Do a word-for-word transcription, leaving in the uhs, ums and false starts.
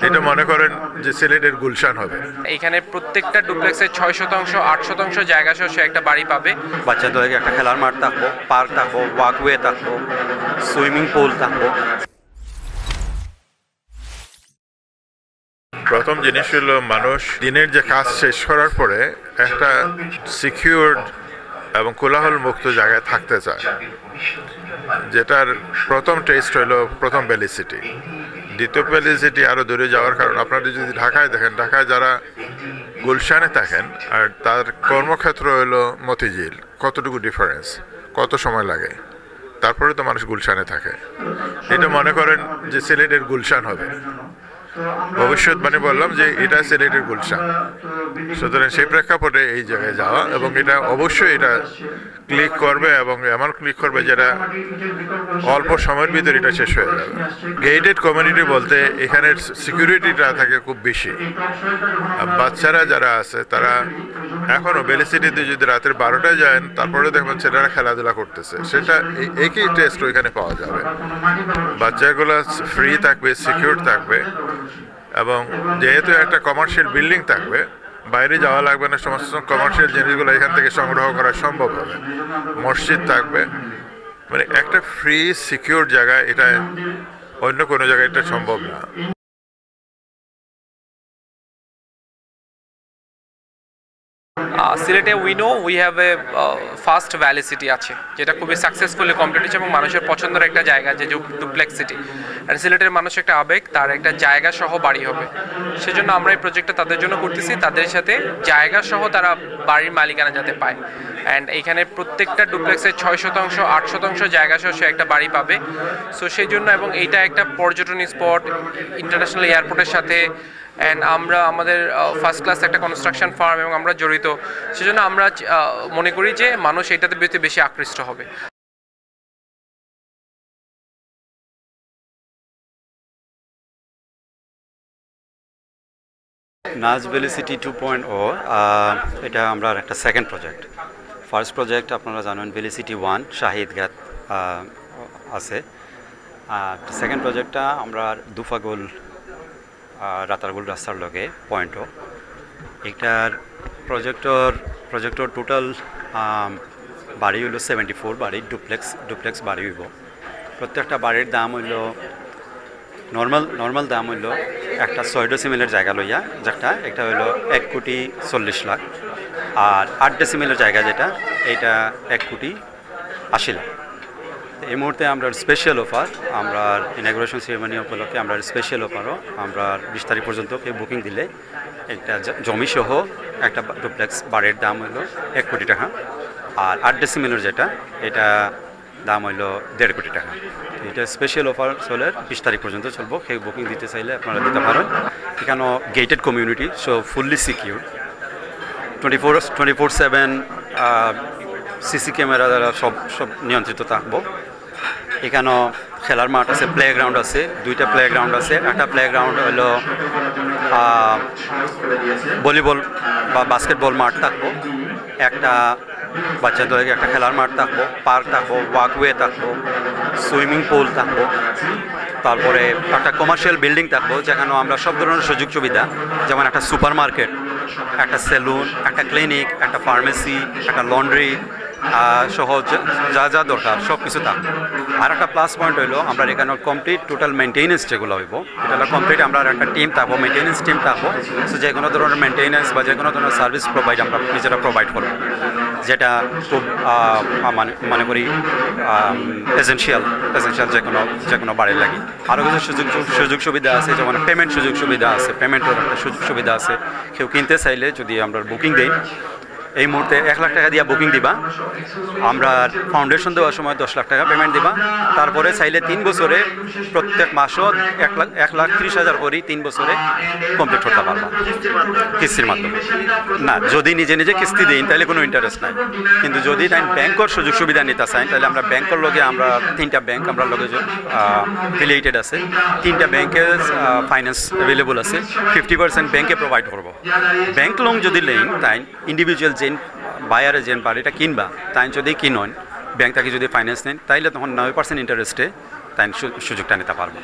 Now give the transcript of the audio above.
এটা মনে করেন যে সিলেটের গুলশান হবে। এখানে প্রত্যেকটা ডুপ্লেক্সে ছয় শতাংশ, আট শতাংশ জায়গা সহ সে একটা বাড়ি পাবে। বাচ্চাদের লাগি একটা খেলার মাঠ থাকবো, পার্ক থাকবো, ওয়াকওয়ে থাকবো, সুইমিং পুল থাকবো। প্রথম জিনিস হলো মানুষ দিনের যে কাজ শেষ করার পরে একটা সিকিউরড এবং কোলাহল মুক্ত জায়গায় থাকতে চায়, যেটার প্রথম টেস্ট হলো প্রথম ভ্যালি সিটি। দ্বিতীয় ভ্যালি সিটি আরও দূরে যাওয়ার কারণ, আপনারা যদি ঢাকায় দেখেন, ঢাকায় যারা গুলশানে থাকেন আর তার কর্মক্ষেত্র হলো মতিঝিল, কতটুকু ডিফারেন্স, কত সময় লাগে, তারপরে তো মানুষ গুলশানে থাকে। এটা মনে করেন যে সিলেটের গুলশান হবে। ভবিষ্যৎবাণী বললাম যে এটা সিলেটের গুলশান, সুতরাং সেই প্রেক্ষাপটে এই জায়গায় যাওয়া, এবং এটা অবশ্যই এটা ক্লিক করবে এবং এমন ক্লিক করবে যেটা অল্প সময়ের ভিতরে এটা শেষ হয়ে যাবে। গেটেড কমিউনিটি বলতে এখানে সিকিউরিটিটা থাকে খুব বেশি। আর বাচ্চারা যারা আছে তারা এখনও ভ্যালি সিটিতে যদি রাতের বারোটায় যান, তারপরে দেখবেন ছেলেরা খেলাধুলা করতেছে, সেটা এ- একই টেস্ট ওইখানে পাওয়া যাবে। বাচ্চাগুলো ফ্রি থাকবে, সিকিউর থাকবে, এবং যেহেতু একটা কমার্শিয়াল বিল্ডিং থাকবে, বাইরে যাওয়া লাগবে না, সমস্ত কমার্শিয়াল জিনিসগুলো এখান থেকে সংগ্রহ করা সম্ভব হবে। মসজিদ থাকবে, মানে একটা ফ্রি সিকিউর জায়গা, এটা অন্য কোনো জায়গায় এটা সম্ভব না। আহ, সিলেটে we know we have a first valley city আছে, যেটা খুবই সাকসেসফুলি কমপ্লিট হচ্ছে এবং মানুষের পছন্দের একটা জায়গা, যে ডুপ্লেক্স সিটি। অ্যান্ড সিলেটের মানুষ একটা আবেগ, তার একটা জায়গা সহ বাড়ি হবে। সেজন্য আমরা এই প্রজেক্টটা তাদের জন্য করতেছি, তাদের সাথে জায়গা সহ তারা বাড়ির মালিকানা যাতে পায়। অ্যান্ড এখানে প্রত্যেকটা ডুপ্লেক্সে ছয় শতাংশ, আট শতাংশ জায়গা সহ সে একটা বাড়ি পাবে। সো সেই জন্য, এবং এইটা একটা পর্যটন স্পট, ইন্টারন্যাশনাল এয়ারপোর্টের সাথে, অ্যান্ড আমরা আমাদের ফার্স্ট ক্লাস একটা কনস্ট্রাকশন ফার্ম এবং আমরা জড়িত, সেজন্য আমরা আহ, মনে করি যে মানুষ এটাতে বেশি বেশি আকৃষ্ট হবে। নাজ ভ্যালি সিটি টু পয়েন্ট ও, এটা আমরা একটা সেকেন্ড প্রজেক্ট। ফার্স্ট প্রজেক্ট আপনারা জানেন ভ্যালি সিটি ওয়ান শাহিদ ঘাট আহ, আছে। আর সেকেন্ড প্রজেক্টটা আমরা দুফাগোল, আহ, রাতারগুল রাস্তার লগে পয়েন্টও। এটার প্রজেক্টর প্রজেক্টর টোটাল বাড়ি হইল সেভেন্টি ফোর বাড়ি, ডুপ্লেক্স ডুপ্লেক্স বাড়ি হইব। প্রত্যেকটা বাড়ির দাম হইল, নর্মাল নর্মাল দাম হইল একটা ছয় ডেসিমেলের জায়গা লইয়া, যেটা একটা হইল এক কোটি চল্লিশ লাখ, আর আট ডেসিমেলের জায়গা যেটা, এটা এক কোটি আশি লাখ। এই মুহূর্তে আমরা স্পেশাল অফার, আমরা ইনগুরেশন সেরেমনি উপলক্ষে আমরা স্পেশাল অফারও আমরা বিশ তারিখ পর্যন্ত কেউ বুকিং দিলে একটা জ- জমি সহ একটা ডুপ্লেক্স বাড়ির দাম হইল এক কোটি টাকা, আর আট ডেসিমেলের যেটা, এটা দাম হইল দেড় কোটি টাকা। এটা স্পেশাল অফার চলে, বিশ তারিখ পর্যন্ত চলবো। কেউ বুকিং দিতে চাইলে আপনারা দিতে পারেন। এখানে gated community, so fully secure, twenty four twenty four seven CC camera দ্বারা সব সব নিয়ন্ত্রিত থাকবো। এখানে খেলার মাঠ আছে, প্লেগ্রাউন্ড আছে, দুইটা প্লেগ্রাউন্ড আছে। একটা প্লেগ্রাউন্ড হলো ভলিবল বা বাস্কেটবল মাঠ থাকবো, একটা বাচ্চাদের লাগি একটা খেলার মাঠ থাকবো, পার্ক থাকবো, ওয়াকওয়ে থাকবো, সুইমিং পুল থাকবো, তারপরে একটা কমার্শিয়াল বিল্ডিং থাকবো, যেখানে আমরা সব ধরনের সুযোগ সুবিধা, যেমন একটা সুপার মার্কেট, একটা সেলুন, একটা ক্লিনিক, একটা ফার্মেসি, একটা লন্ড্রি সহ যা- যা যা দরকার সব কিছু থাকবো। আর একটা প্লাস পয়েন্ট হইলো আমরা এখানে কমপ্লিট টোটাল মেনটেনেন্স যেগুলো হইব, এটা হলো কমপ্লিট। আমরা একটা টিম থাকবো, মেনটেনেন্স টিম থাকবো। সো যে কোনো ধরনের মেনটেনেন্স বা যে কোনো ধরনের সার্ভিস প্রোভাইড আমরা নিজেরা প্রোভাইড করবো, যেটা খুব আহ, মানে মনে করি এসেনশিয়াল এসেনশিয়াল যে কোনো যে কোনো বাড়ির লাগি। আরও কিছু সুযোগ সুযোগ সুবিধা আছে, যেমন পেমেন্ট সুযোগ সুবিধা আছে, পেমেন্টের একটা সুযোগ সুবিধা আছে। কেউ কিনতে চাইলে যদি আমরা বুকিং দেই, এই মুহূর্তে এক লাখ টাকা দিয়া বুকিং দিবা। আমরা ফাউন্ডেশন দেওয়ার সময় দশ লাখ টাকা পেমেন্ট দিবা। তারপরে চাইলে তিন বছরে প্রত্যেক মাসও এক লাখ এক লাখ ত্রিশ হাজার করে তিন বছরে কমপ্লিট করতে পারবা কিস্তির মাধ্যমে। না, যদি নিজে নিজে কিস্তি দেন তাহলে কোনো ইন্টারেস্ট নাই, কিন্তু যদি তাই ব্যাংকের সুযোগ সুবিধা নিতে চান তাহলে আমরা ব্যাংকের লগে আমরা তিনটা ব্যাংক আমরা লগে রিলেটেড আছে, তিনটা ব্যাংকে ফাইন্যান্স অ্যাভেলেবল আছে, ফিফটি পার্সেন্ট ব্যাংকে প্রোভাইড করবো। ব্যাংক লোন যদি নেন তাই ইন্ডিভিজুয়াল যেন বায়ারে যেন বাড়িটা কিনবা তাই যদি কিনন, ব্যাংক থেকে যদি ফাইন্যান্স নেন তাইলে তখন নয় পার্সেন্ট ইন্টারেস্টে তাই সু- সুযোগটা নিতে পারবো।